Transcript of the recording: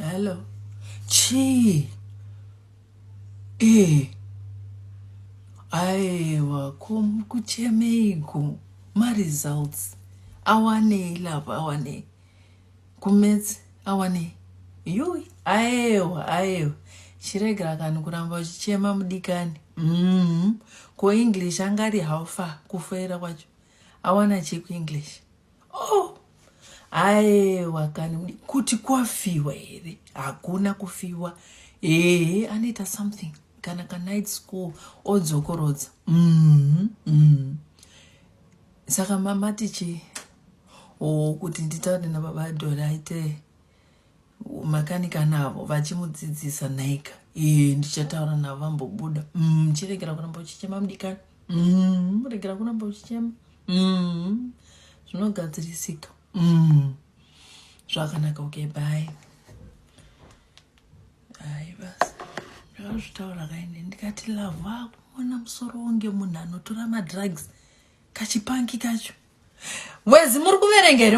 Hello, chii? E, aiwa, ko kuchemeiko? Maresults awanei lava? Awanei kumaths? Awanei? Yui, aiwa, aiwa, chiregera kani kuramba uchichema, mudikani. Ko English angari how far? Kufoira kwacho awana chii kuEnglish? Oh, aiwa kani, kuti kwafiwa here? Hakuna kufiwa. Ehe, anoita something kana kanight school, odzokorodza. Saka mamati chii? O, kuti nditaure nababa Dhori aite makanika navo vachimudzidzisa nhaika? Ee, ndichataura navo vambobuda. Chiregera kuramba uchichema, mudikani. Regera kuramba uchichema. Zvinogadzirisika. Zvakanaka. Okay, bye. Hai basi, ndakazvitaura kaine, ndikati lavha kumona musoro wonge munhu anotora madrugs, kachipanki kacho. Wezi muri kuverenga here?